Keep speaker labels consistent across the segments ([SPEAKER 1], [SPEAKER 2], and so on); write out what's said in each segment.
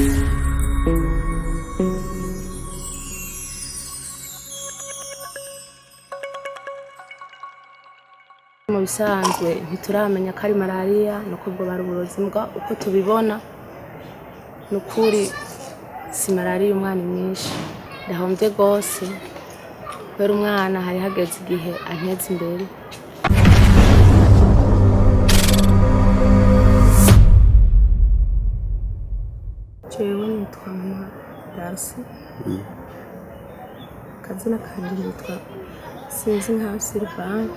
[SPEAKER 1] Mu bisanzwe ntituramenya ko ari malariya, nuko ubwo bari uburozi mbwa uko tubibona ni ukuri si malariya. Umwana mwinshi ndahombye rwose kubera umwana hari hageze igihe anteza imbere. Jewe nitwa Mama Darcy, akazina kanje nitwa Sinzi nka Sylvain.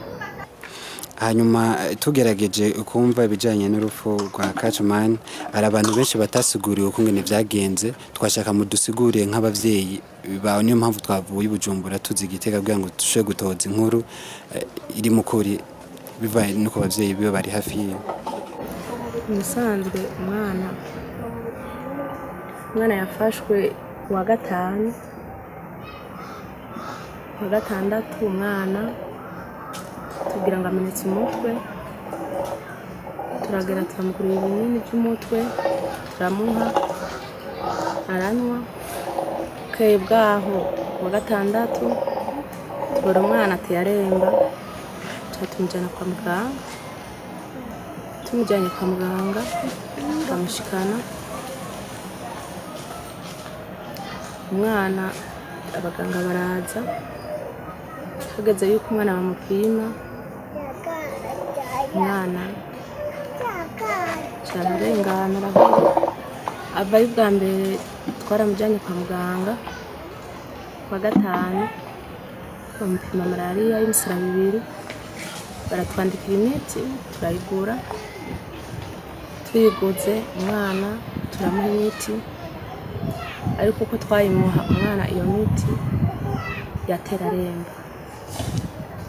[SPEAKER 2] Hanyuma tugerageje kumva ibijyanye n'urupfu rwa Kacamani, hari abantu benshi batasiguriwe ukungene vyagenze. Twashaka mudusiguriye nk'abavyeyi bawe. Niyo mpamvu twavuye i Bujumbura tuzi Igitega kugira ngo dushobore gutoza inkuru iri mu kuri bivaye nuko abavyeyi biwe bari hafi yiwe.
[SPEAKER 1] Musanzwe umwana yafashwe kuwa gatanu, kuwa gatandatu umwana tubwira ngo amenetse umutwe, turagera turamugurira ibinini by'umutwe, turamuha aranywa. Bukeye bwaho kuwa gatandatu tubona umwana ateye aremba, tuba tumujyana kwa muganga. Tumujyanye kwa muganga turamushikana umwana, abaganga baraza. Hageze yuko umwana bamupima, umwana ararengana, arahura avayo. Ubwa mbere twaramujyanye kwa muganga kuwa gatanu, bamupima malariya y'imisaraba ibiri, baratwandikira imiti turayigura. Tuyiguze umwana turamuha imiti, ariko uko twayimuha umwana iyo miti yatera aremba.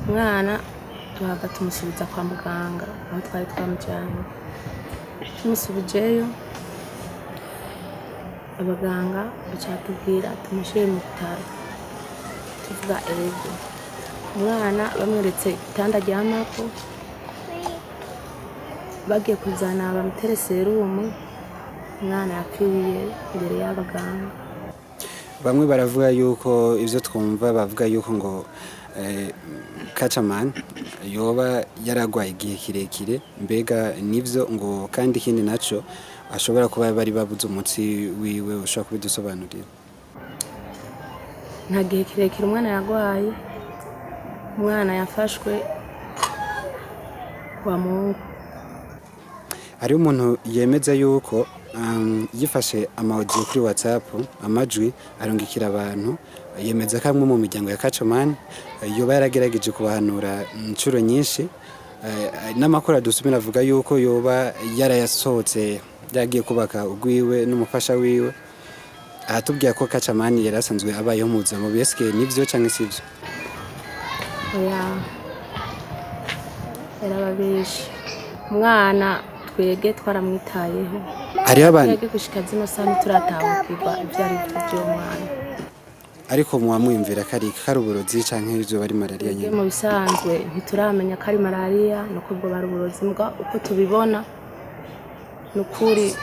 [SPEAKER 1] Umwana tuhava tumusubiza kwa muganga aho twari twamujyanye. Tumusubijeyo, abaganga baca batubwira tumushyire mu bitaro, tuvuga ego. Umwana bamweretse igitanda aryamako, bagiye kuzana bamutere serumu, umwana yapfiriye imbere y'abaganga.
[SPEAKER 2] Bamwe baravuga yuko ivyo twumva bavuga yuko ngo Kacamani yoba yaragwaye igihe kirekire. Mbega nivyo? Ngo kandi ikindi naco ashobora kuba bari babuze umutsi wiwe. Ushobora kubidusobanurira?
[SPEAKER 1] Nta gihe kirekire umwana yarwaye. Umwana yafashwe kwa Mungu.
[SPEAKER 2] Hariho umuntu yemeza yuko yifashe ama audio kuri WhatsApp, amajwi arungikira abantu, yemeza ko amwe mu miryango ya Kacamani yoba yaragerageje kubahanura inshuro nyinshi. N'amakuru adusumira avuga yuko yoba yarayasohotse yagiye kubaka ugwiwe n'umufasha wiwe. Aratubwira ko Kacamani yari asanzwe abayeho mu buzima bubi. Eske nivyo canke sivyo?
[SPEAKER 1] Oya, yarababeshe. Umwana twege twaramwitayeho.
[SPEAKER 2] Hariho abantu
[SPEAKER 1] Twege gushika zino saha ntituratahukirwa ivyo ari vyo vy'uwo mwana.
[SPEAKER 2] Ariko muba mwiyumvira ko ari uburozi canke ivyo bari malariya
[SPEAKER 1] Twebwe
[SPEAKER 2] nyene?
[SPEAKER 1] Mu bisanzwe ntituramenya ko ari malariya, nuko ubwo bari uburozi mbwa uko tubibona ni ukuri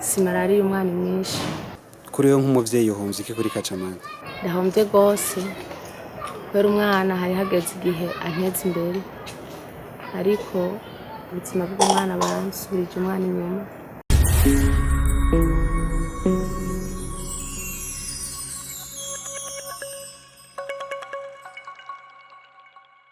[SPEAKER 1] si malariya. Umwana mwinshi
[SPEAKER 2] Kuri we nk'umuvyeyi uhomvye iki kuri Kacamani?
[SPEAKER 1] Ndahombye rwose kubera umwana hari hageze igihe anteza imbere, ariko ubuzima bw'umwana baramusubirije umwana inyuma.